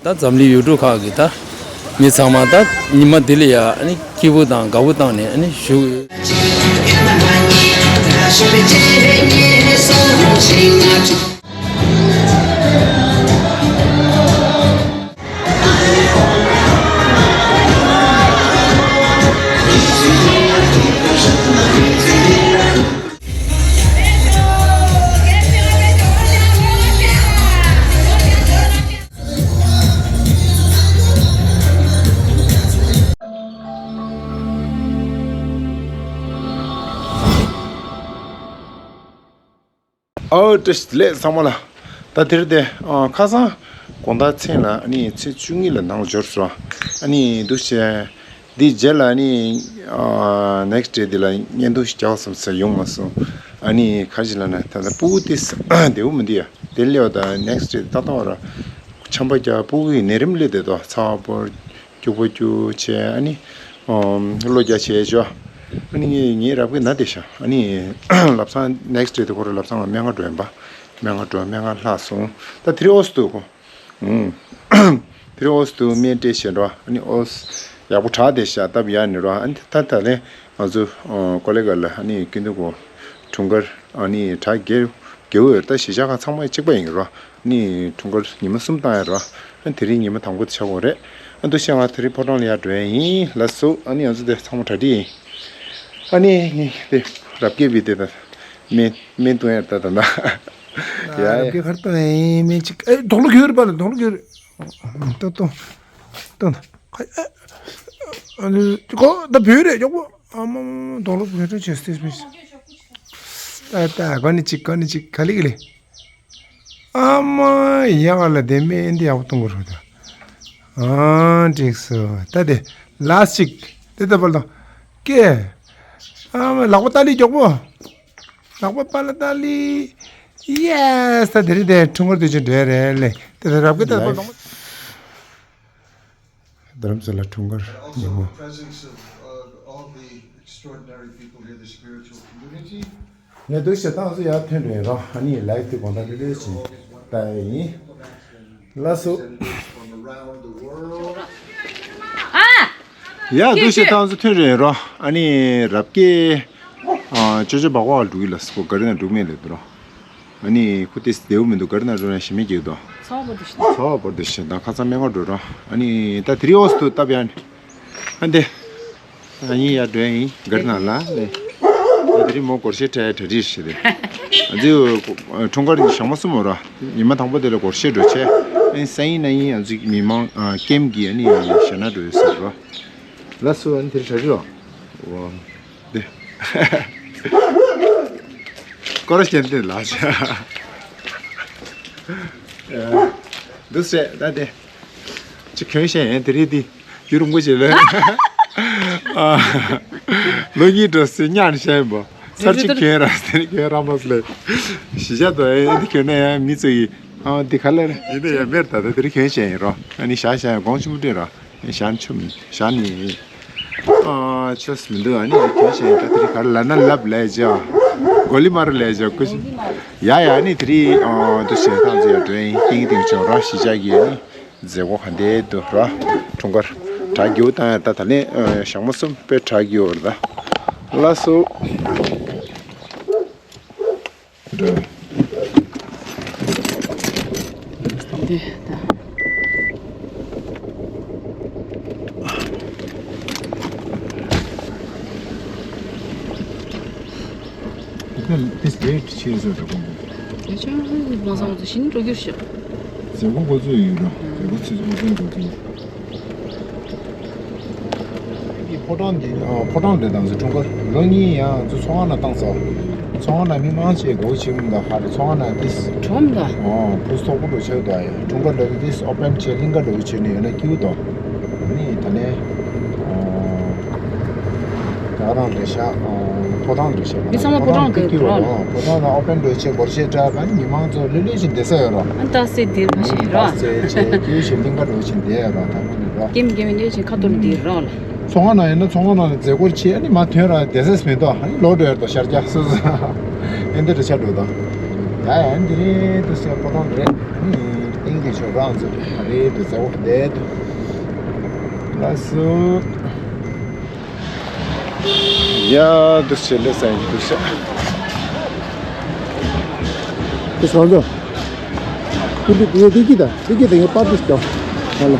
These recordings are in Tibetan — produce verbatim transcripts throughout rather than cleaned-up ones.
ད་འཛམ་གླིང་ཡུལ་གྲུ་ཁག་གི་ད་མི་ཚང་མ་ད་ཉི་མ་འདི་ལ་ཡ་ཨ་ནི་སྐྱིད་པོ་དང་དགའ་པོ་བཏང་ནས་ཨ་ནི་བཞུགས། ཨོ་བཀྲ་ཤིས་བདེ་ལེགས་ཚང་མ་ལ། ད་དེར་དེ་ཨ་ཁ་སང་དགོང་དག་མཚན་ལ་ཨ་ནི་ཚེས་བཅུ་གཉིས་ལ་ནང་ལ་འབྱོར་སོང་། ཨ་ནི་འདུག་བྱས། འདི་རྗེས་ལ་ཨ་ནི་ཨ་next day འདི་ལ་བརྙན་ཐུང་ཞིག་རྒྱག་བསམ་ས་ཡོང་མ་སོང་། ཨ་ནི་ག་རེ་ལབ་ན་ད་ལྟ་སྤུ་གུ་དེ་བདེ་པོ་མི་འདུག་ཡ། དེ་སླེབས་པ་ད་next day ཏག་ཏག་ར་ཆམ་པ་རྒྱག་སྤུ་གུ་ཡི་ནད་རིམས་སླེབས་བསྡད་དོ། ཚ་བ་སྐྱུག་པ་སྐྱུག་བྱས་ཨ་ནི་ཨོ་གློ་རྒྱག་བྱས་བྱས། ཨ་ནི་ངས་ངའི་རབ་ཀྱི་ན་བསྡད་ཤག་ཨ་ནི་ལབ་སང་next day དེ་ཁོ་ར་ལབ་སང་ལ་སྨན་ཁང་འགྲོ་ཡིན་པ། སྨན་ཁང་འགྲོ་སྨན་ཁང་ལྷག་སོང་། ད་དེ་རིང་ཨོ་སི་འདུག་གོ་ཨུམ། དེ་རིང་ཨོ་སི་འདུག་སྨན་སྤྲད་བྱས་འགྲོ། ཨ་ནི་ཨོ་སི་ཡག་པོ་དྲག་བསྡད་ཤག་སྟབས་ཡག་ནི་རོ། ཨ་ནི་ད་ད་ལན་ང་ཚོ་ཨོ་ཀོ་ལེ་ག་ལ་ཨ་ནི་ཀུན་ཏུ་གོ་འཁྲུངས་སྐར་ཨ་ནི་གྲ་རྒྱས་རྒྱས་པོ་ཡོད། ད་གཞིས་ཆགས་ཁག་ཚང་མ་གཅིག་པ་ཡིན་གྱི་རོ། ནི་འཁྲུངས་སྐར་ཉི་མ་གསུམ་བཏང་ཡ་རོ། ཨ་དེ་རིང་ཉི་མ་དང་པོ་དེ་ཆགས་ཡོད་རེད། ཨ་འདུག་བྱས་ང་དེ་རིང་ཕོ་བྲང་ལ་ཡར་འགྲོ་ཡ་ཡིན། ལགས་སོ། ཨ་ནི་ང་ཚོ་དེ་ཚང་མ་གྲ་སྒྲིག་ཡིན། ཨ་ནི་ངས་དེ་རབ་རྒྱས་པའི་དེ་དང་སྨན་སྨན་བཏུང་ཡ་ད་ད་ད། ཡ་ཡ། རབ་རྒྱས་ཁར་བཏང་ཡ་ཡིན་སྨན་གཅིག་ཨེ་དོག་ལོ་གྱོན་རེད་པ་ལ་དོག་ལོ་གྱོན་རེད། ཏོ་ཏོ་ཏོ་ན་ཁ་ཨེ་ཨ་ནི་ཀོ་ད་བོད་རེད་མགྱོགས་པོ། ཨ་མ་མ་མ་དོག་ལོ་གྱོན་རེད་ཅེས་ཏེ་སྨན། ད་ད་ག་ནི་གཅིག་ག་ནི་གཅིག་ག་ལི་གི་ལི། ཨ་མ་ཡ་ང་ལ་དེ་སྨན་འདི་ཡག་པོ་གཏོང་དགོས་རེད་ད། ཨ་འགྲིག་སོ། ད་དེ་ལ་སི་ཊིག་དེ་ད་པར་དང་ཀེ། ཨ་མ་ལག་པ་ཏ་ལི་མགྱོགས་པོ། ལག་པ་པ་ལ་ཏ་ལི། ཡེ་སི། ད་དེ་རིང་དེ་འཁྲུངས་སྐར་དུས་ཆེན་འགྲོ་ཡ་རེད་ལེ། དེ་ད་རབ་ཀེ་ད་པར་དང་། རྡ་རམ་ས་ལ་འཁྲུངས་སྐར་ཉིན་མོ། ངས་འདུག་བྱས་ཏང་སུ་ཡར་ཐོན་འགྲོ་ཡིན་རོ། ཨ་ནི་ལའིབ་དེ་དགོང་དག་ལྷོད་ལྷོད་བྱས་ལྟ་ཡ་ཡིན། ལགས་སོ། ཡ་འདུག་བྱས་ཏང་སུ་ཐོན་འགྲོ་ཡིན་རོ། ཨ་ནི་རབ་རྒྱས་ཅོ་ཅོ་སྦག་སྦག་འགྲོ་གི་ལ་སོ་ག་རི་ན་འགྲོ་མེད་ལེ་འདུག་རོ། ཨ་ནི་ཁུ་ཏིས་བདེ་བོ་མི་འདུག་ག་རི་ན་འགྲོ་ན་ཞེ་མེད་སྐྱེ་འདུག་ཚ་བ་འདུག་ཤི་ན། ཚ་བ་འདུག་ཤི་ན་ཁ་ཚ་སྨན་ཁང་འགྲོ་རོགས། ཨ་ནི་ད་དེ་རིང་ཨོ་སི་འདུག་སྟབས་ཡག་ནི། ཨ་འདི། ད་ཡིན་ཡར་འགྲོ་ཡ་ཡིན་ག་རི་ན་ལ་ནི། ད་དེ་རིང་མོ་སྒོར་གཞས་འཁྲབ་ཡ་གྲ་སྒྲིག་བྱེད་དེ། ཨ་ཙི། འཁྲུངས་སྐར་ཞག་མ་གསུམ་མོ་ར། ཉི་མ་དང་པོ་དེ་ལ་སྒོར་གཞས་འགྲོ་བྱས། ཨ་ནི་སང་ཉིན་གནངས་ཉིན་ཨ་ཙི་མི་མང་ཀེམ་གི་ཨ་ནི་གཞས་སྣ་འགྲོ་ཡོད་ཟེར་རོ། ལགས་སོ། ཨ་ནི་དེ་རིང་གྲ་སྒྲིག་རོ། འདི། སྐོར་ར་བཤད་འདི་ལ་ཆ། འདུག་སེ་ད་དེ། ཅི་གྱོན་བཤད་ཡིན་དེ་རིང་འདི། རྒྱུ་རུང་པོ་ཞིག་ལ། ལོ་གཉིས་འགྲོ་སེ་ཉར་བཤད་ཡིན་པ། ཚར་གཅིག་གྱོན་ར་དེ་རིང་གྱོན་ར་མ་སླེབས། གཞིས་ཆགས་དུ་ཨེ་འདི་གྱོན་ན་ཡང་མི་ཚོ་ཡིས། ཨ་འདི་ག་ལེར་ཡིན་ན་ཡང་མེར་ད་ད་དེ་རིང་གྱོན་བཤད་ཡིན་རོ། ཨ་ནི་ཞག་ཞག་ཡང་དགོང་ཆུ་མོ་སྤྲད་རོ། ཞག་ཆུ་མི་ཞག་ནི། ཨ་ཆོས་མི་འདུག་ཨ་ནི་ཁྱོད་ཞེས་ད་དེ་རིང་ག་རེ་ལབ་ན་ལབ་ལས་བྱ། གོ་ལི་མ་རུ་ལས་བྱ་ཀུ་ཤི། ཡ་ཡ་ཨ་ནི་དེ་རིང་ཨ་དུ་ཞེས་ཐང་ཚོ་ཡ་འགྲོ་ཡིན་ཏིང་ཏིང་ཆོག་ར་གཞིས་ཆགས་ཀྱི་ཨ་ནི་མཛད་སྒོ་ག་འདྲ་འདུག་ར། འཁྲུངས་སྐར་གྲ་རྒྱུ་དང་ཡ་ད་ད་ལན་ཨ་ཞག་མ་གསུམ་དཔེ་གྲ་རྒྱུ་ར་ད། ལགས་སོ། འདི་ད། དེ་ལེ་ཊི་བྱས་ཟེར་འགྲོ་དགོངས་པ། དེ་ཆ་མང་སང་ཚོ་ཤིན་འགྲོ་རྒྱུར་ཤོག་མཛད་སྒོ་འགོ་ཚུགས་ཡོད་ར། མཛད་སྒོ་ཚུགས་འགོ་ཚུགས་འགོ་ཚུགས། འདི་ཕོ་བྲང་འདི་ཨ་ཕོ་བྲང་འདི་དང་ཚོ་འཁྲུངས་སྐར་ལོ་གཉིས་ཡང་ཚོ་ཚོང་ཁང་ནང་བཏང་ཚར། ཚོང་ཁང་ནང་མི་མང་ཆེ་དགའ་བོ་བྱེད་མི་འདུག་ཧ་རེ་ཚོང་ཁང་ནང་ཏིས་གྲོམ་ད། ཨོ་བུ་སྟོག་པོ་འགྲོ་ཆེ་འདུག་ཨ་ཡ། འཁྲུངས་སྐར་ལོ་ཏིས་ཨོ་པན་བྱེད་གླིང་ག་འགྲོ་བྱེད་ནི་ཡོད་ན་སྐྱིད་པོ་འདུག་ཨ་ནི་ད་ནས་ཨོ་ག་རང་རེད་ཤག་ཨོ་ཕོ་བྲང་རེད་ཤག་མི་ཚང་མ་ཕོ་བྲང་གི་ཕོ་བྲང་ནང་ཨོ་པན་འགྲོ་ཆེ་སྒོར་གཞས་འཁྲབ་ཨ་ནི་མི་མང་ཚོ་ལྷོད་ལྷོད་བྱེད་བསྡད་ས་ཡོད་ར། ཨ་ད་སེ་འདིར་མ་ཤེས་ར། ད་སེ་བྱེད་སྐྱིད་པོ་བྱེད་གླིང་ག་འགྲོ་བྱེད་བསྡད་ཡོད་ར་ད་ནི་ར། ཀེམ་ཀེམ་ནས་ཅིག་ཁ་ཐོར་འདི་ར་ལ། ཚོང་ཁང་ནང་ཡིན་ན་ཚོང་ཁང་ནང་ལ་མཛད་སྒོ་བྱེད་ཨ་ནི་མ་ཐོན་ར་བསྡད་ས་མི་འདུག་ཨ་ནི་ལོག་འགྲོ་ཡ་རེད་དོ་ཤར་རྒྱག་སོ་སོ། ཨེ་འདི་འདྲ་ཆགས་འགྲོ་དང་། ཡ་ཡ་འདི་རེད་དུ་སེ་ཕོ་བྲང་རེད་ཨ་ནི་ཏིང་ ཆོས་རང་ཚོ་ཨ་རེ་དུ་ཚ་བོ་བསྡད་དུ། ལགས་སོ། ཡ་འདུག་ཆེ་ལེ་སའི་འདུག་ཤ། དེ་སོང་ཙང་། ཀུན་ཏུ་དེ་དེ་གི་ད་དེ་གི་དེ་ངས་པར་དུ་སྐྱོ། ཧ་ལ།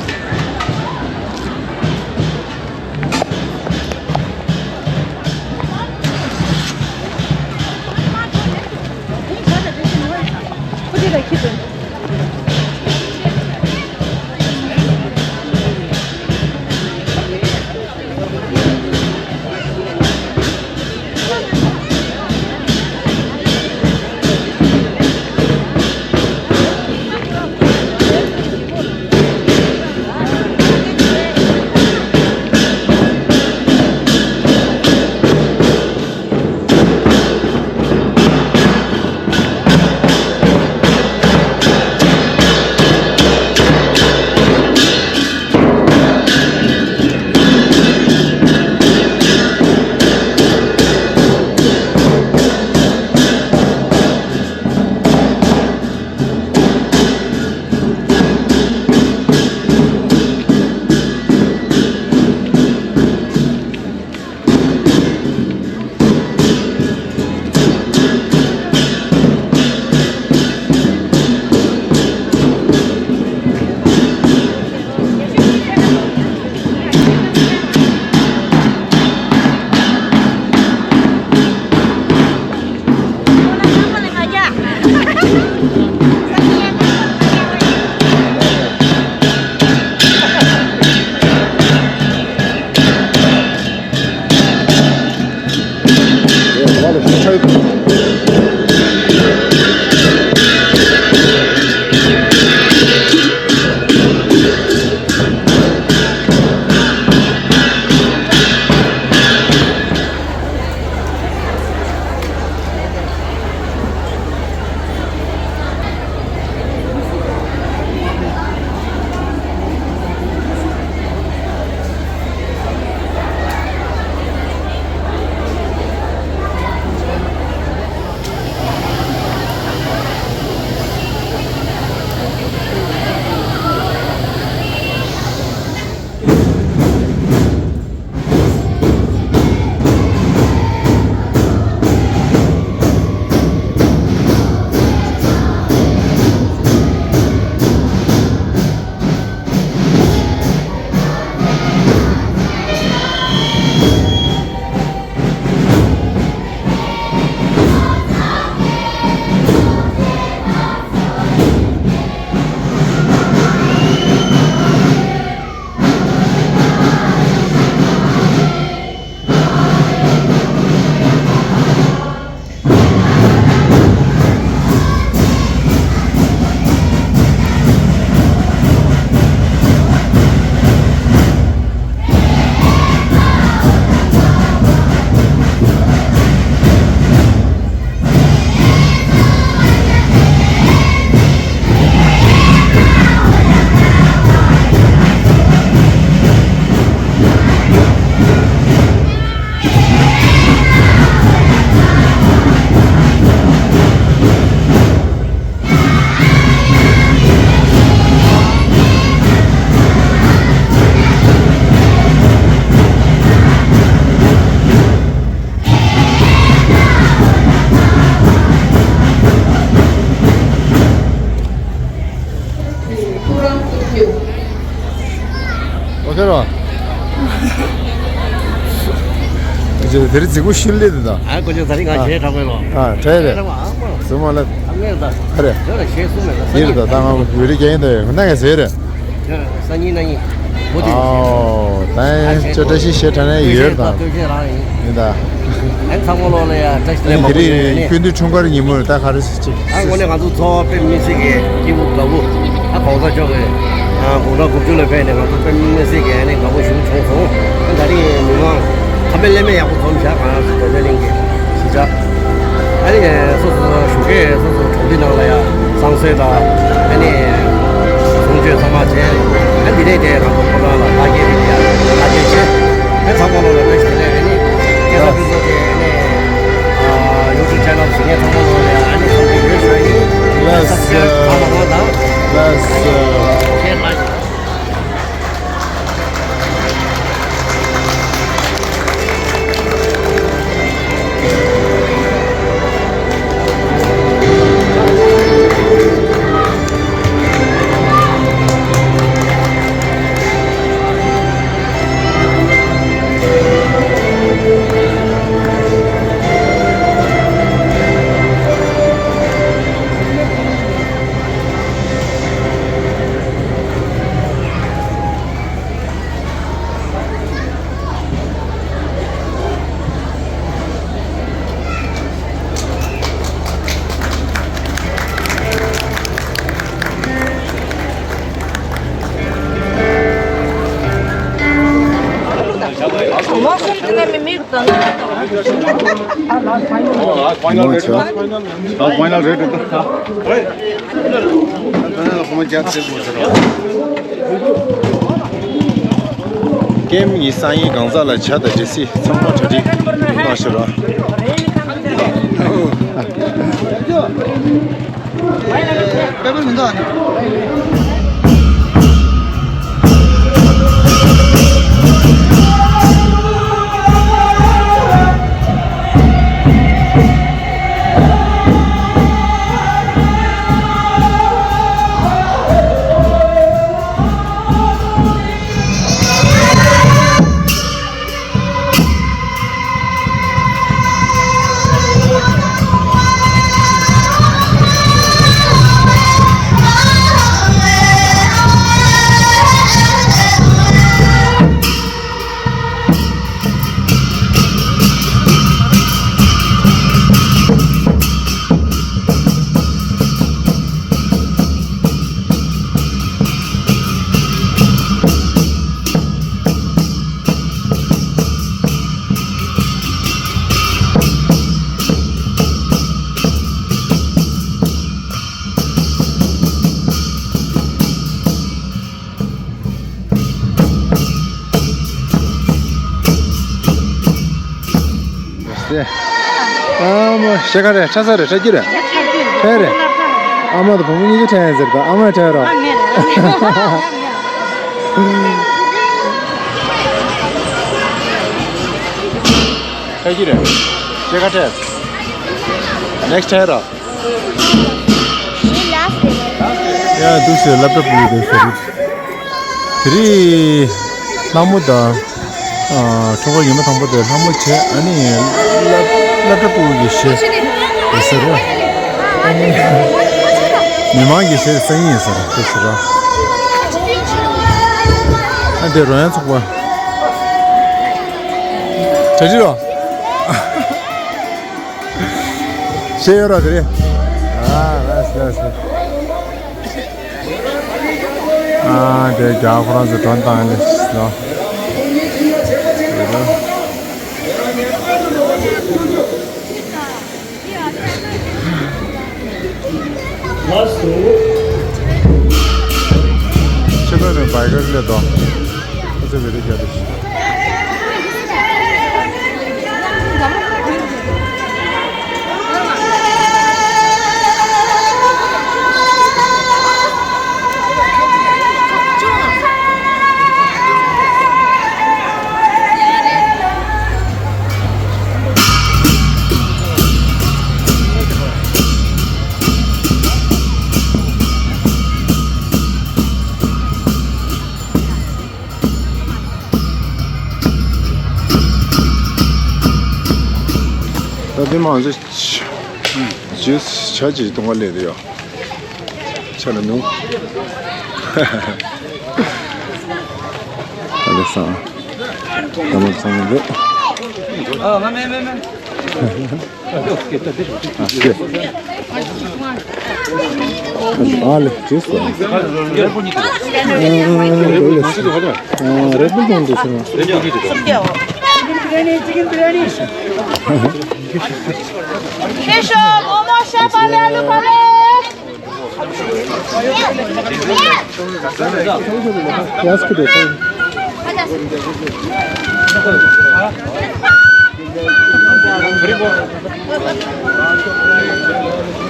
ཨོ་ཁེ་རོ། དེ་རིང་རྫིག་པོ་ཤུལ་ལེ་དེ་དང་། ཨ་ཀོ་ཅོ་ད་རིང་ང་ཞེ་དྲག་པོ་ལོ། ཨ་དྲན་རེད། ཟུར་མོ་ལ། ཨ་ངས་ད། ཨ་རེད། དེ་ལ་ཞེ་གསུངས་མེད་ལ། ཡིན་རེད་ད། ད་ང་བོད་རིགས་རྒྱག་ཡིན་ད་ཡོད་ན་ངས་ཟེར་རེད། སང་ཉིན་གནངས་ཉིན། བུ་དེ་ཨའོ། ད་ཅོ་བཀྲ་ཤིས་ཞེ་དྲག་ནས་ཡོད་དང་། ལྟོས་ཤེས་རང་ཡིན། ཡིན་ད། ཨ་ཚང་མ་ལོ་ལ་ཡ་བཀྲ་ཤིས་བདེ་ལེགས་མང་པོ་ཡོད་ནི། ཀུན་འདུས་འཁྲུངས་སྐར་ཉིན་མོར་ད་ག་རེ་ཟེར་ཅིག་ཨ་དངོས་གནས་ང་ཚོ་ཚོ་བ་དཔེ་མི་སྲིད་ཀྱི་སྐྱིད་པོ་དགའ་པོ། ཨ་གོང་ས་མཆོག་གི་ཨ་དགུང་གྲངས་དགུ་བཅུ་ལ་ཕེབས་ནས་ང་ཚོ་དཔེ་མི་སྲིད་ཀྱི་ཨ་ནི་དགའ་པོ་ཞིག་བྱུང་སོང་། ཨ་ད་རིང་མི་མང་ཁམས་པའི་ལས་མེད་ཡག་པོ་འཛོམས་བཞག་གང་ཡག་སུ་དོན་གླིང་གི་གཞིས་ཆགས། ཨ་ནི་སོ་སོ་ཞུགས་སྐྱེས་སོ་སོ་གྲོང་སྡེ་ནང་ལ་ཡང་བསང་གསོལ་དང་ཨ་ནི་གསུང་ཆོས་ཚང་མ་བྱས། ཨ་འདི་ནས་དེ་རང་ཚོ་ཕོ་བྲང་ལ་བདག་རྐྱེན་རིགས་ཡང་བདག་རྐྱེན་ཆེ། ཨ་ཚང་མ་ལོ་ལ་བཀྲ་ཤིས་བདེ་ལེགས། ཨ་ནི་སྐལ་བཟང་ཕུན་ཚོགས་ཀྱི་ཨ་ནི་ཡུ་ཊུབ་ཆེ་ནལ་ཞིག་ངས་ཚང་མ་ལོ་ལ་ཡང་ཨ་ནི་ཚང་མ་ཡོད་ཞུ་ཡིན། ལགས་སོ། ཚང་མ་ལོ་དང་། That's, uh, Final rate. ཀེམ་གྱི་སང་ཉིན་གང་ཟག་ལ་ཇ་དང་འབྲས་སིལ་ཚང་མ་གྲ་སྒྲིག་གནང་ཞུ་རོགས། ཨ་མ་ཤེས་ཁ་རེད། ཁྲ་ས་རེད། ཁྲ་རྒྱུ་རེད། ཁྲ་རེད། ཨ་མ་དང་བུ་མོ་གཉིས་ཀ་ཁྲ་ཡིན་ཟེར་པ། ཨ་མ་ཁྲ་རོ། ཁྲ་རྒྱུ་རེད། ཤེས་ཁ་ཁྲ། ནེགསི་ཁྲ་རོ། ཡ་འདུག་སེ་སློབ་གྲྭ་ཕྲུ་གུ་དེ་ཟེར། དེ་རིང་ལྷ་མོ་དང་ཨ་ཁྲོམ་སྐོར་ཉི་མ་དང་པོ་དེ་ལྷ་མོ་བྱས། ཨ་ནི་སློབ་སློབ་གྲྭ་ཕྲུ་གུ་གི་གཞས་ཟེར། ཨ་ནི་མི་མང་གི་གཞས་སང་ཉིན་ཟེར་དེ་ཟེར། ཨ་དེ་རོལ་དབྱངས་ཚོགས་པ་གྲ་སྒྲིག་རོགས། ཤེས་ཡོད་ར་དེ་རེད། ཨ་ལགས་སོ་ལགས་སོ། ཨ་དེ་རྒྱ་ཁོ་རང་ཚོ་སྒྲོན་བཏང་ནས་ལོ། ཁྱེད་རང་ནས་བྷའི་ཀར་སླེབས་དོ། ཁོ་ཚོས་བེད་སྤྱོད་རྒྱག་དུས། ད་དེ་མང་ཚོ་ཇུས་ཇུས་ཇ་ཅིག་འཐུང་ག་སླེབས་དེ་ཡོད། ཆ་ལ་ནུ། ཨ་ལེ་སང་། ད་མ་ཚང་མི་འདུག་ཨ་ལེ་ཇུས་ལ། ཨ་ལེ་ཨ་རེད་པོ་འཐུང་འདུག་སོང་། ཁྱེད་ཤོག་མོག་མོག་ཤ་བ་ལེ་ཨ་ལུ་བ་ལེ།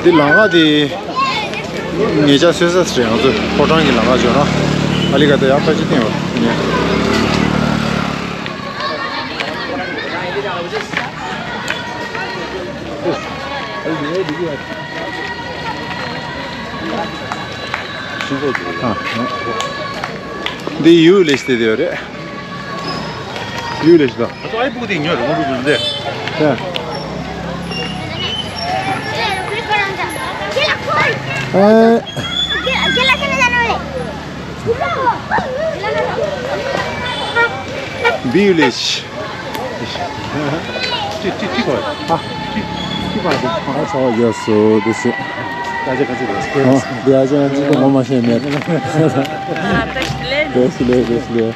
འདི་ལམ་ཁ་དེ། ཉེ་ཆར་སོས་ས་རེད། ང་ཚོ་ཕོ་བྲང་གི་ལམ་ཁ་འཇོག་ན་ཨ་ལི་ག་ད་ཡག་ཕལ་ཆེར་བསྟན་ཡོད་ནས། འདི་ཡུལ་ལས་སྟེ་དེ་རེད། ཡུལ་ལས་ཤི་ད། ཨ་ཙི་ཨའི་སྤུ་གུ་དེ་ཉོས་རེད་མོ་རུ་རུ་འདི། ཡ། ཨེ། བི་ལེཇ། ཅི་ཅི་ཅི་གོ། ཨ། ཅི་ཅི་གོ། ཨ་ཚ་བ་རྒྱལ་སོ་དེ་སི། ད་ཅི་ག་ཅི་རེད། ཨ། དེ་ཨ་ཅག་ཅི་ད་ངོ་མ་ཤེས་མེད། བདེ་ཞི་ལེ་བདེ་ཞི་ལེ།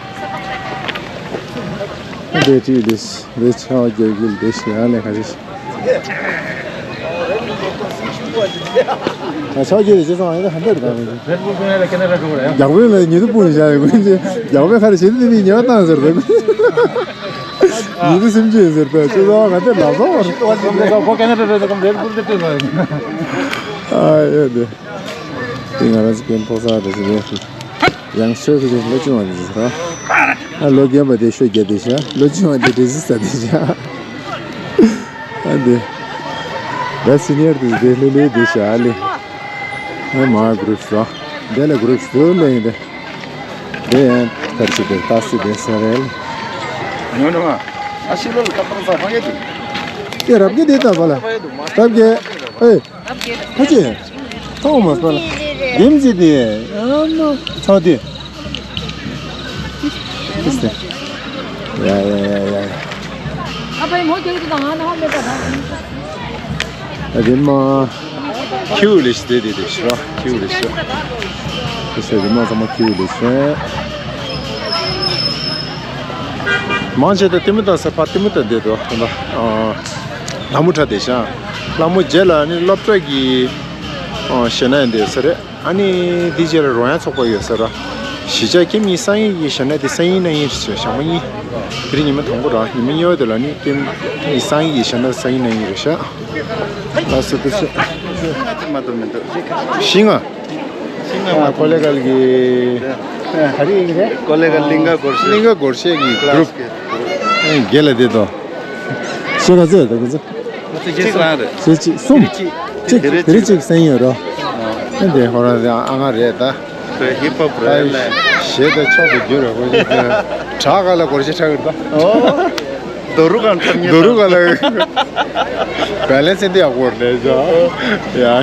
འདི་ཅི་ལེས་འདི་ཆ་རྒྱག་གི་ལེས་ཡ་ལེ་ཁ་ཅིག་ཨ་ཆ་རྒྱག་ལེ་ཅི་སོང་ཨ་ཡ་ཧན་དར་དང་རྒྱག་པོའི་ལ་ཉི་དུ་སྤུན་བཞག་ཡོད་ཀུན་གྱི་རྒྱག་པོའི་ཁ་རེ་བྱེད་དུ་མི་ཉེ་བ་བཏང་ཟེར་ད་ཉི་དུ་སེམས་ཅན་ཟེར་ད་ཅི་སོང་ང་དེ་ལབ་སོང་བ་རེད། ཨ་ཡ་དེ་དེ་ང་རང་ཚོ་སྤེན་ཕོ་གསར་རེད་ཟེར་ཡ་ཡང་ཤོད་ཀྱི་ལོ་ཆུང་བ་དེ་ཟེར་ཨ་ལོ་རྒན་པ་དེ་ཤོད་རྒྱ་དེ་ཤ་ལོ་ཆུང་བ་དེ་འདྲེ་ཟི་ས་དེ་ཤ་ཨ་འདི་ད་སི་ནི་ཡར་དེ་དེ་ལྷེ་ལྷེ་དེ་ཤ་ཨ་ལེ་ཨ་མ་གུ་རུབ་སོ་དེ་ལ་གུ་རུབ་སོ་ལེ་ཡིན་དེ་དེ་ཡང་ཐར་ཅིག་དེ་ཏ་སི་དེ་ས་རེ་ལེ་ཉོ་ནོ་ཨ་ཤི་ལོ་ལ་ཁ་པར་ས་ཧང་ཡེ་དེ་དེ་རབ་གི་དེ་ད་བ་ལ་རབ་གི་ཨེ། ཁ་ཅིག་ཐོག་མ་སོང་ལ། རྒྱན་ཅི་དེ། ཨ་མ། ཚ་དེ། ཡ་ཡ་ཡ་ཡ། ཨ་ཕའི་མོ་ཁྱེར་གྱི་དང་ང་ནང་མེད་པ་དང་། རིམ་མ། ཁྱིའུ་ལས་ཤི་དེ་དེ་དེ་ཤི་ར་ཁྱིའུ་ལས་ཤི། དེ་ཤི་རིམ་མ་ཚང་མ་ཁྱིའུ་ལས་ཤི། མང་ཆེ་དེ་ལྟད་མོ་ལྟ་ས་ཕ་ལྟད་མོ་ལྟ་བསྡད་འདུག་ད། ལྷ་མོ་ཁྲ་དེ་ཤ། ལྷ་མོ་རྗེས་ལ་ནི་སློབ་གྲྭ་གི་ཞེ་ན་ཡིན་དེ་ས་རེད། ཨ་ནི་འདི་རྗེས་ལ་རོལ་དབྱངས་ཚོགས་པ་ཡོད་ས་ར། གཞིས་ཆགས་ཁྱིམ་གཉིས་སང་ཡིན་གྱི་ཞེ་ན་དེ་སང་ཡིན་ན་ཡིན་རེད་ཞག་མ་ཡིན། དེ་རིང་ཉི་མ་དང་པོ་ར་ཉི་མ་གཉིས་པ་དེ་ལ་ནི་ཁྱིམ་གཉིས་སང་ཡིན་གྱི་ཞེ་ན་སང་ཡིན་ན་ཡིན་རེད་ཤག་ལ་སུ་དུ་སུ། ཤིང་ང་། ཤིང་ང་མ་ཀོ་ལེ་གལ་གི། ཨ་རི་ཡིན་གྱི་རེད། ཀོ་ལེ་གལ་གླིང་ག་སྒོར་གཞས། གླིང་ག་སྒོར་གཞས་ཀྱི་གུ་རུབ། ཨེ་རྒྱལ་ལ་བསྡད་དོ། ཤེས་ག་ཚོད་ད་ག་ཚོད། གཅིག་རང་རེད། ཚེ་གཅིག་གསུམ། གཅིག་དེ་རེ་གཅིག་སེང་ཡོད་རོ། ཨེ་འདི་ཧོ་ར་ཨ་ང་རེད་ད། ཁོས་ཧིབ་ཧོབ་རེད་ལས། གཞས་དེ་མཆོག་ཏུ་གྱུར་རོ་ཁོ་ཞིག་དེ། བྲག་ག་ལ་སྒོར་གཞས་ཁྲག་གི་རེད་ད། རྡོ་རུ་གང་འཁྲབ་ཉེ་རྡོ་རུ་ག་ལ། བེ་ལེན་སི་འདི་ཡག་པོ་རེད་ད། ཡ་ཡ།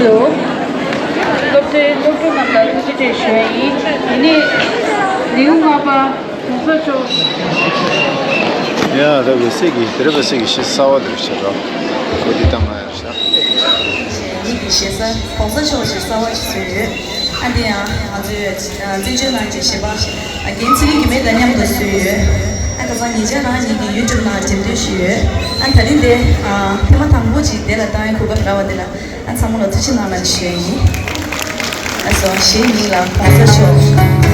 སློབ་གྲྭའི་སློབ་ཕྲུག་རྣམས་ལ་ཐུགས་རྗེ་ཆེ་ཞུ་ཡ་ཡིན། དེ་ནས་ལེའུ་ལྔ་པ་གོང་ས་མཆོག་ཡ་ད་བོད་སྲིད་ཀྱི་དེ་རིང་བོད་སྲིད་ཀྱི་གཞི་གསར་བ་དེར་བྱེད་རོགས་ཁོ་འདི་བཏང་ན་ཡང་ཤག་ཡིག་གི་ཞེ་ས་གོང་ས་མཆོག་ཞེས་གསར་བ་ཞིག་བཟོས་ཡོད། ཨ་འདི་ཡང་ང་ཚོའི་བཙན་བྱོལ་ནང་གི་གཞས་པ་རྒན་ཚེ་རིང་སྒྱུ་མ་དང་མཉམ་དུ་བཟོས་ཡོད། ཨ་ཁ་སང་ཉེ་ཆར་རང་ཉིད་ཀྱི་ཡུ་ཊུབ་ནང་འགྲེམས་སྟོན་ཞུས་ཡོད། ཨ་ད་རིང་འདི་ཐེངས་མ་དང་པོ་ཅིག་དེ་ལ་བཏང་ཡའི་གོ་སྐབས་རག་པ་འདི་ལ། ཨ་ཚང་མ་ལ་ཐུགས་རྗེ་གནང་ལ་ཞུ་ཡ་ཡིན། ཨ་སོ་གཞས་ཉིད་ལ་གོང་ས་མཆོག་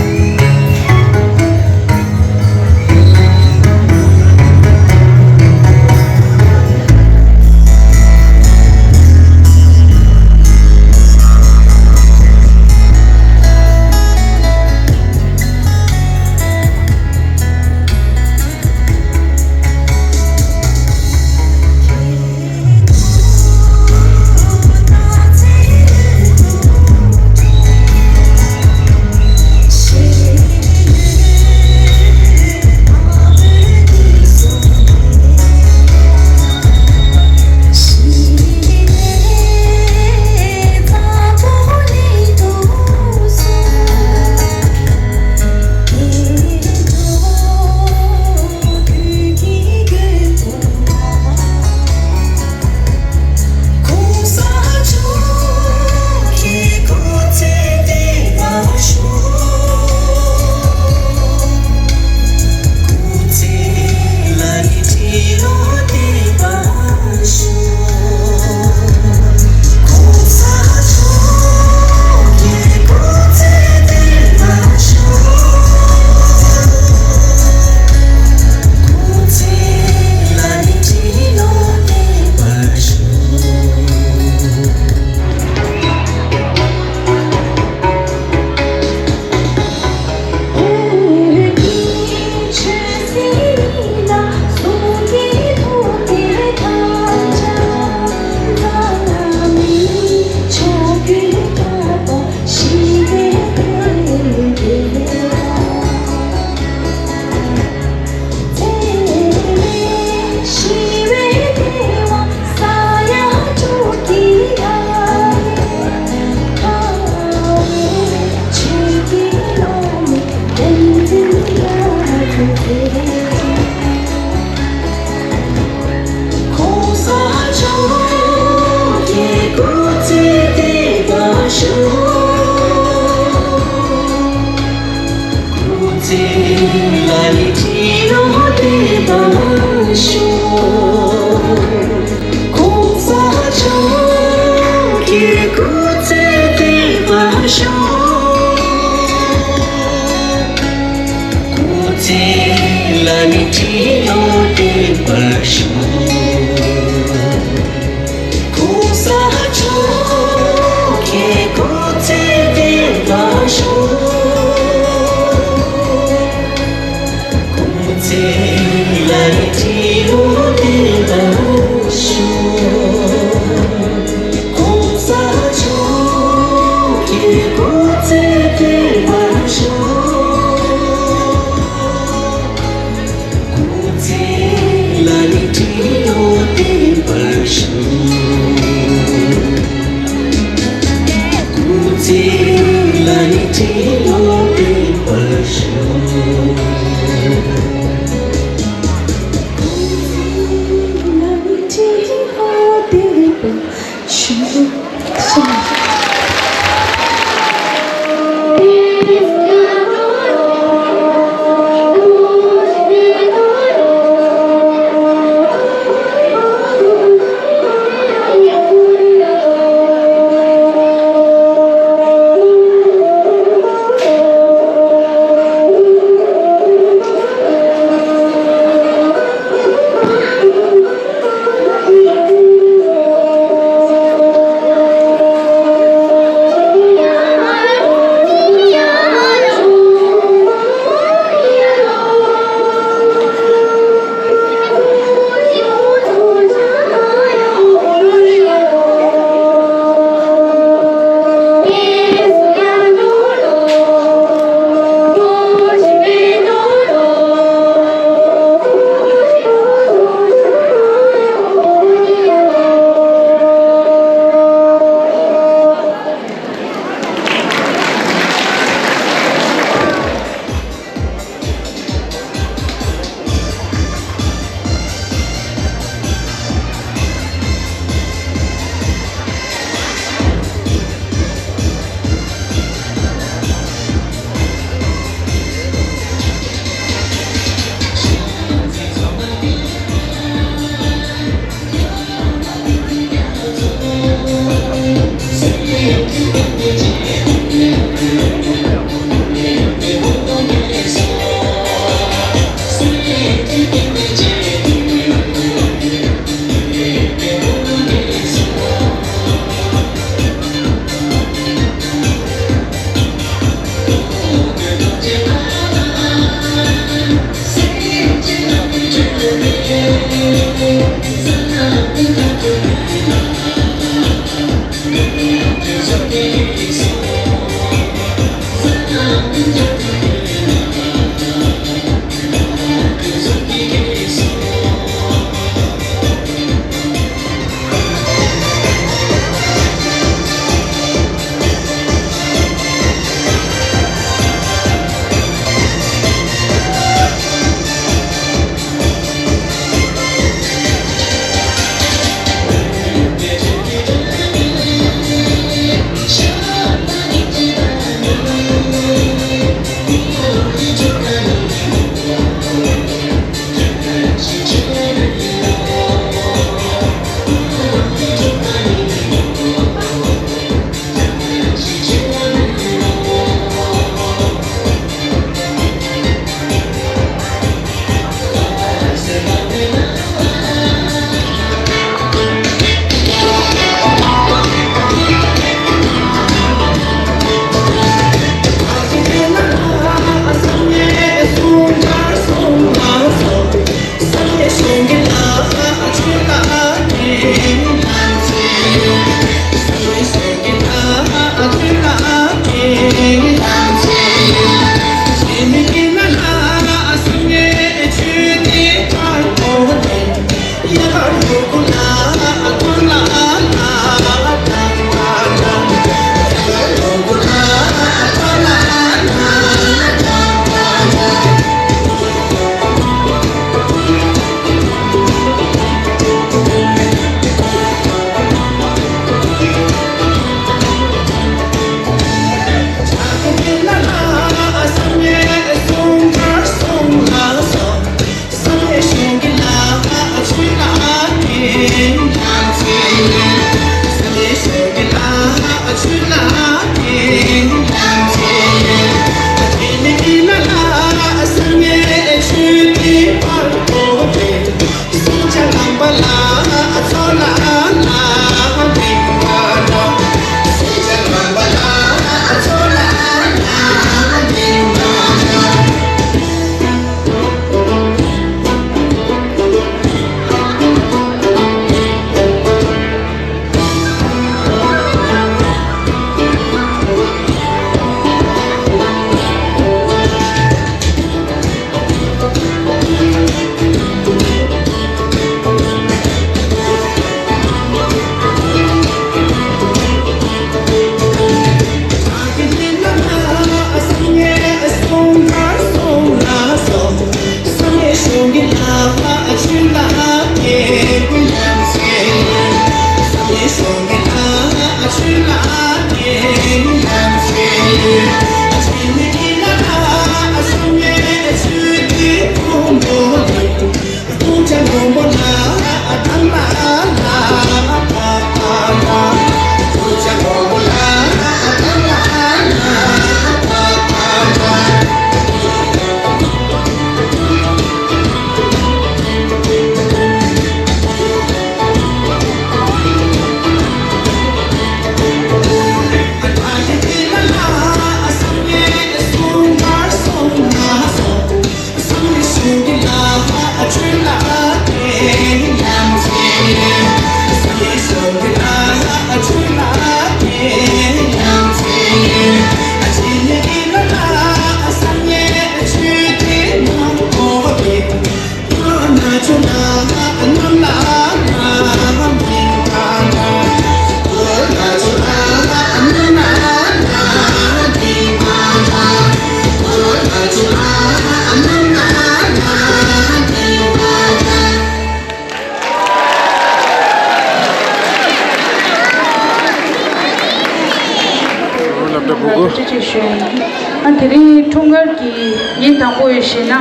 སློབ་གྲྭ་ཕྲུ་གུ། ཨ། དེ་རིང་འཁྲུངས་སྐར་གྱི་ཉིན་དང་པོ་ཡིན་ཞེ་ན།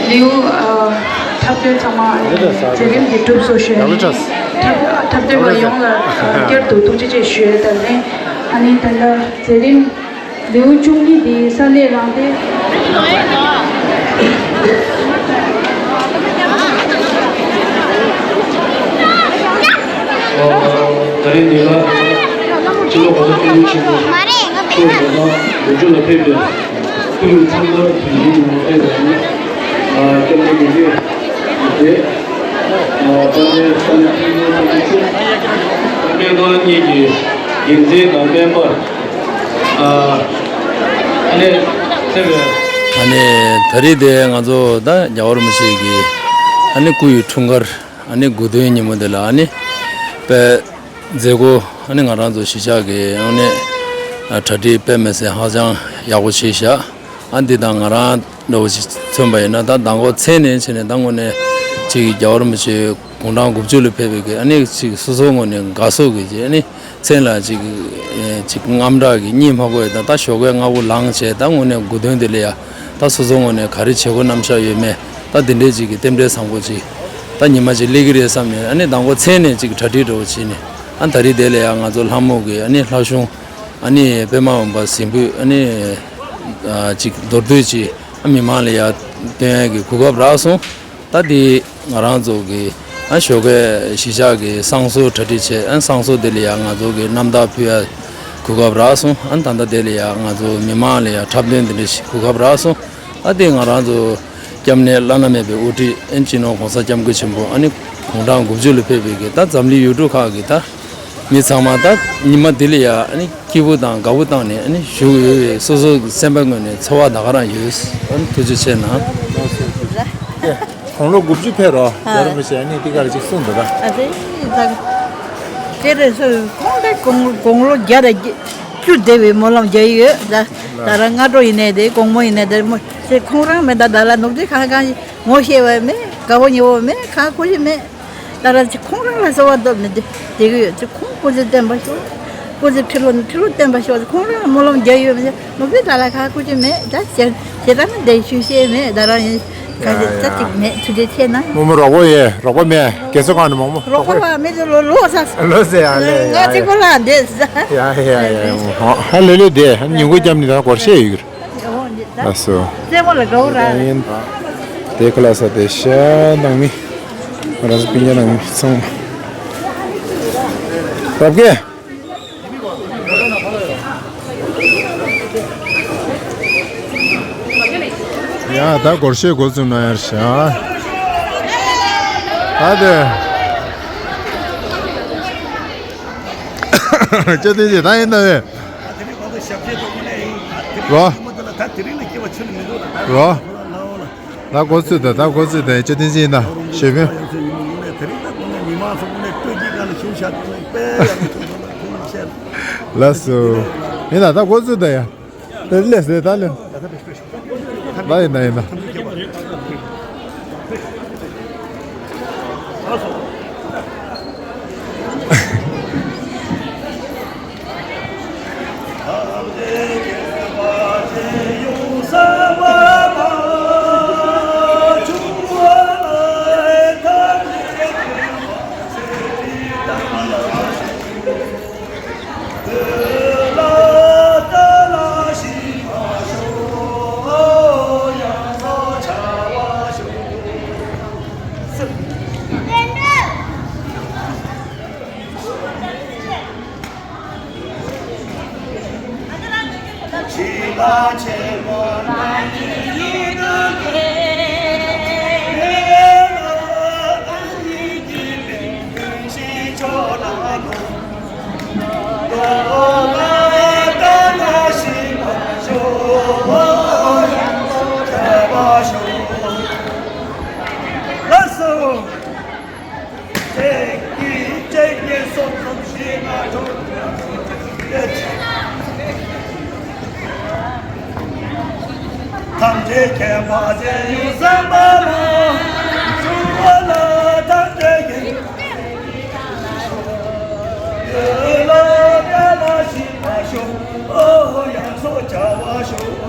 ལེའུ། ཨ། འཁྲབ་སྟོན་ཚང་མ་མཛད་རིམ་འདི་གྲུབ་སོང་ཞུ་ཡ་ཡིན། འཁྲབ་སྟོན་པ་ཡོངས་ལ་བསྐྱར་དུ་ཐུགས་རྗེ་ཆེ་ཞུ་ཡ་དང་ལེན། ཨ་ནི་ད་ལྟ་མཛད་རིམ་ལེའུ་བཅུ་གཉིས་འདི་ས་གནས་རང་སྡེ། ད་རིང་འདི་ལ་སྤྱི་ལོ་གོང་ས་སྐྱབས་མགོན་ཆེན་པོ་མཆོག་ལ་དང་ལོ་མཇུག་ལ་ཕེབས་པའི། སྐུ་མགྲོན་ཚང་མར་དུས་ཡུན་ངོ་སྤྲོད་དང་། ཨ། སྐྱབས་མགོན་རིན་པོ་ཆེ། ཨ། དཔལ་ལྡན་ས་གནས་འཐུས་མི་ཚོགས་ཆུང་། དཔལ་ལྡན་ངག་དབང་གཉིས་ཀྱི་ ཡིག་འཛིན་དང་སྤེན་པ། ཨ་ནི་ཚེ་བའི། ཨ་ནི་ད་རེས་དེ་ང་ཚོ་ད་རྒྱལ་བ་རིན་པོ་ཆེ་གི་ཨ་ནི་སྐུ་ཡི་འཁྲུངས་སྐར་ཨ་ནི་དགུ་སྟོན་ཉིན་མོ་དེ་ལ་ཨ་ནི་དཔེ་མཛད་སྒོ་ཨ་ནི་ང་རང་ཚོ་གཞིས་ཆགས་ཀྱི་ཨ་ནི་གྲ་སྒྲིག་དཔེ་མི་སྲིད་ཧ་ཅང་ཡག་པོ་བྱས་ཤག་ཨ་འདི་དང་ང་རང་འདྲ་བོ་ཞིག་མཚོན་པ་ཡིན་ན་ད་མདང་དགོང་མཚན་ནས་བྱས་ནས་ད་དངོས་གནས་ཅིག་རྒྱལ་བ་རིན་པོ་ཆེ་དགུང་གྲངས་དགུ་བཅུ་ལ་ཕེབས་པའི་གི་ཨ་ནི་ཅིག་སོ་སོ་ངོས་ནས་དགའ་ཚོར་གི་ཅིག་ཨ་ནི་མཚན་ལ་ཅིག་ཅིག་དངངས་སྐྲག་གི་གཉིད་མ་ཁུག་ཡ་ད་ད་ཞོགས་ཀས་སྔ་པོ་ལངས་བྱས་ད་དངོས་གནས་དགུ་སྟོན་དེ་ལ་ཡ་ད་སོ་སོ་ངོས་ནས་ག་རེ་བྱེད་དགོས་རྣམ་གཞག་ཡོད་མེད་ད་དེ་འདྲའི་ཅིག་གི་རྟེན་འབྲེལ་བཟང་པོ་ཅིག་ད་ཉི་མ་ཅིག་སླེབས་ཀྱི་རེད་བསམ་ནས་ཨ་ནི་མདང་དགོང་མཚན་ནས་ཅིག་གྲ་སྒྲིག་འདྲ་བོ་བྱས་ནས་ཨ་ད་རེས་དེ་ལ་ཡ་ང་ཚོ་ལྷ་མོ་གི་ཨ་ནི་ལྷ་གཞུང་ཨ་ནི་པདྨ་འོད་འབར་གཟིགས་འབུལ་ཨ་ནི་ཅིག་མདོར་བསྡུས་ཅིག་མི་མང་ལ་ཡ་སྟོན་ཡ་གི་གོ་སྐབས་རག་སོང་། ད་དེ་ང་རང་ཚོ་གི་ཨ་ཞོགས་ཀས་གཞིས་ཆགས་ཀྱི་བསང་གསོལ་གྲ་སྒྲིག་བྱས་ཨ་བསང་གསོལ་དེ་ལ་ཡ་ང་ཚོ་གི་རྣམ་ཐར་ཕུལ་ཡ་གོ་སྐབས་རག་སོང་། ཨ་ད་ལྟ་དེ་ལ་ཡ་ང་ཚོ་མི་མང་ལ་ཡ་འཁྲབ་སྟོན་དེ་འདྲ་ཞིག་གོ་སྐབས་རག་སོང་། ཨ་དེ་ང་རང་ཚོ་སྐྱབས་གནས་བླ་ན་མེད་པའི་དབུ་ཁྲིད་ཨ་སྤྱི་ནོར་༸གོང་ས་༸སྐྱབས་མགོན་ཆེན་པོ་ཨ་ནི་དགུང་གྲངས་དགུ་བཅུ་ལ་ཕེབས་པའི་གི་ད་འཛམ་གླིང་ཡུལ་གྲུ་ཁག་གི་ད་མི་ཚང་མ་ད་ཉི་མ་འདི་ལ་ཡ་ཨ་ནི་སྐྱིད་པོ་དང་དགའ་པོ་བཏང་ནས་ཨ་ནི་བཞུགས་ཡོད་པའི་སོ་སོ་གི་སེམས་པ་ངོས་ནས་ཚོར་བ་ད་ག་རང་ཡོད། ཨ་ནི་ཐུགས་རྗེ་ཆེ་གནང་། དགུང་ལོ་དགུ་བཅུ་ཕེབས་རོགས་ཡ་ར་མི་བྱས་ནི་འདི་ག་རེ་ཅིག་གསུངས་འདུག་ད། ཨ་ཙི་ད་དེ་རེད་སོ་ཁོང་གི་དགུང་དགུང་ལོ་བརྒྱ་དང་བཅུ་བསྡད་པའི་སྨོན་ལམ་རྒྱག་ཡོད་ད། ད་རང་སྔ་དྲོ་ཡིན་ནའི་དེ་དགོང་མོ་ཡིན་ནའི་དེ་མོ་དེ་ཁོང་རང་མེད་ད་ད་ལ་ནུབ་དེ་གང་གང་ངོ་ཤེས་པ་མེད་དགའ་བོ་ཉེ་བོ་མེད་གང་ཁོ་ཤེས་མེད། ད་ར་ཅིག་ཁོང་རང་ལ་གསོལ་བ་བཏབ་ནས་བསྡད་ཀྱི་ཡོད་ཅིག་ཁོང་སྐུ་ཚེ་བརྟན་པ་ཤོག་སྐུ་ཚེ་ཁྲི་ལོ་ཁྲི་ལོ་བརྟན་པ་ཤོག་ཁོང་རང་ལ་སྨོན་ལམ་རྒྱག་ཡོད་མ་ནོར་བུའི་ད་ལ་ཁ་ཁུ་ཅི་མེད་ད་ཞེ་ཞེ་དྲག་ནི་བསྡད་ཤུལ་བཤད་མེད་ད་རང་ཡིན་ག་ཡ་ཚེ་ད་ཡ་ཅིག་མེད་ཐུགས་རྗེ་ཆེ་གནང་། རྨོ་མོ་རོགས་པ་ཡས་རོགས་པ་མེད་རྒན་གསོ་ཁང་ནས་རྨོ་མོ་རོགས་པ་བ་མེད་དུ་ལོ་ལོ་ས་ལོ་ཟེར་ཡ་ལེ་ང་ཡ་གཅིག་པོ་ལ་འདས་ས་ཡ་ཡ་ཡ་ཧ་ལེ་ལེ་བསྡད་ཉིན་གུང་རྒྱབ་ནི་ད་སྒོར་གཞས་ཡོད་ཀྱི་རེད། ལགས་སོ། རྩེད་མོ་ལ་དགའ་བོ་ར། ཡིན། དེ་ཁ་ལག་ས་དེ་ཤ་ནང་མི། ང་རང་ཚོ་སྤུན་ཀྱག་ནང་མི་ཚང་མ། རབ་རྒྱས། ཡ་ད་སྒོར་གཞས་འགོ་བཙུགས་ན་ཡར་ཤ། ད་དེ། ཅོ་ཏིང་ཅི་ད་ཡིན་ད་ཡིན། རོ། རོ། ད་འགོ་ཚུགས་ད་ད་འགོ་ཚུགས་ད་ཅོ་ཏིང་ཅི་ཡིན་ད་ཞེ་ཕན། ལགས་སོ། ཡིན་ད་ད་འགོ་ཚུགས་ད་ཡ། ད་ལས་ཟེར་ད་ལས། ད་ཡིན་ད་ཡིན་ད། ཐམས་ཅད་མཁྱེན་པ་ཆེ་ཡུལ་སེམས་དཔའ་ལ། ཆུ་བོ་ལ་ཐམས་ཅད་ཀྱི། ཡུལ་ལ་བཀའ་ལ་ཞིག་པ་ཤོག་ཨོ་ཡང་སོ་བྱ་བ་ཤོག་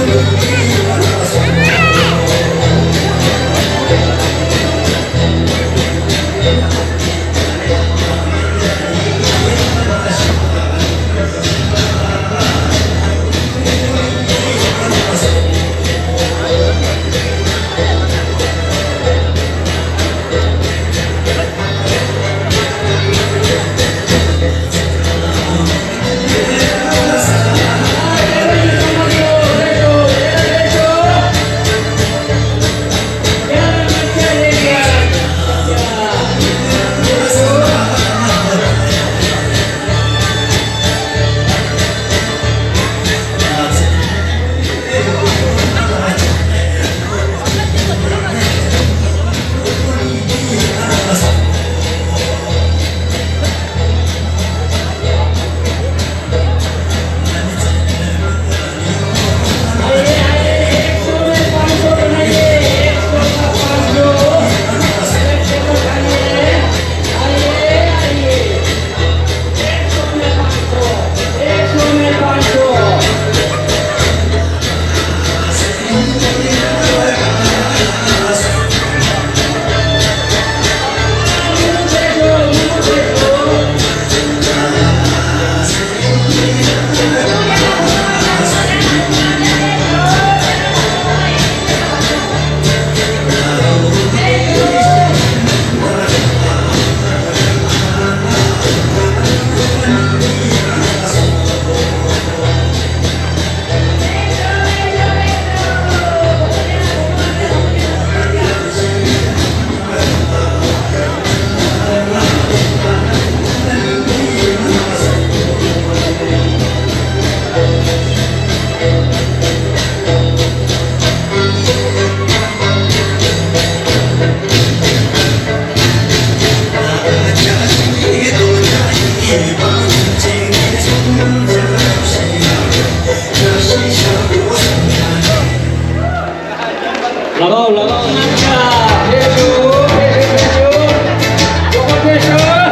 ལགས་སོ། ལགས་སོ། ཕེབས་ཤོག་ཕེབས་ཤོག་ཕེབས་ཤོག་མགྱོགས་པོ་ཕེབས་ཤོག་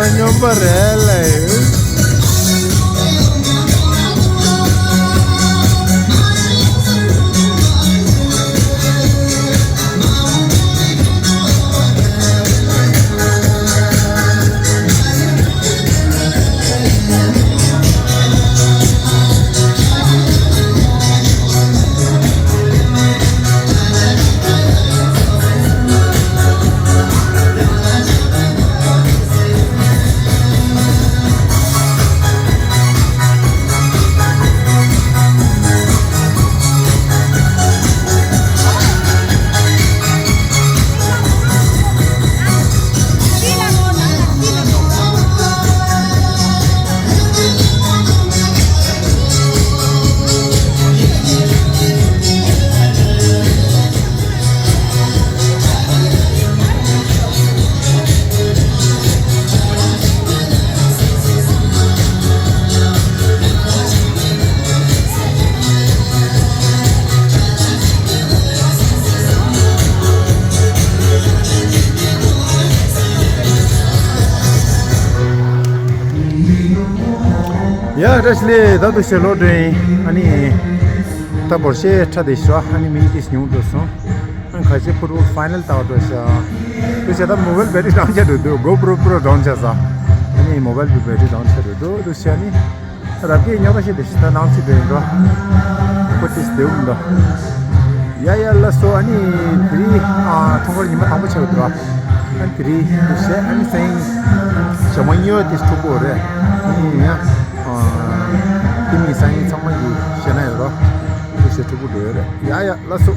སྨྱོན་པ་རེད་ལ། ཡ་བཀྲ་ཤིས་བདེ་ལེགས། ད་དུ་ཞལ་ལོ་སྒྲོན་ཨ་ནི། ད་བོར་ཤེས་ཁྲ་དེ་ཤོ་ཨ་ནི་མི་དེ་ཉུང་འགྲོ་སོང་། ཨ་ཁ་ཤས་ཕུ་ཊི་ཝོལ་ཕའི་ནལ་ལྟ་བ་འགྲོ་ཤག་དུ་བྱས་ད་མོ་བལ་བེ་ཊི་རི་ཌའུན་ཆགས་འགྲོ་འདུག་གོ་པྲོ་པྲོ་ཌའུན་ཆགས་ས། ཨ་ནི་མོ་བལ་བེ་ཊི་རི་ཌའུན་ཆགས་འགྲོ་འདུག་དུ་བྱས་ཨ་ནི། རབ་ཀྱི་ཉོ་ཁ་ཤས་དེ་ཤི་ད་ནང་ཚུད་པའི་འགྲོ། ཁོ་ཏིས་དེ་འུམ་འདོ། ཡ་ཡ་ལ་སོ་ཨ་ནི་དེ་རིང་ཨ་ཐོག་ཁར་ཉི་མ་དང་པོ་ཆགས་འགྲོ། ཨ་ནི་དེ་རིང་དུ་བྱས་ཨ་ནི་སང་ཉིན་ཞག་མ་གཉིས་པ་དེ་ཕྲུ་གུ་རེད། ཨ་ནི་ཡ་ཨ་དེ་མིན་སང་ཉིན་ཚང་མ་ཡོད་བྱས་ན་ཡོད་རོ། དུ་བྱས་ཕྲུ་གུ་འགྲོ་ཡོད་རེད། ཡ་ཡ་ལ་སོ།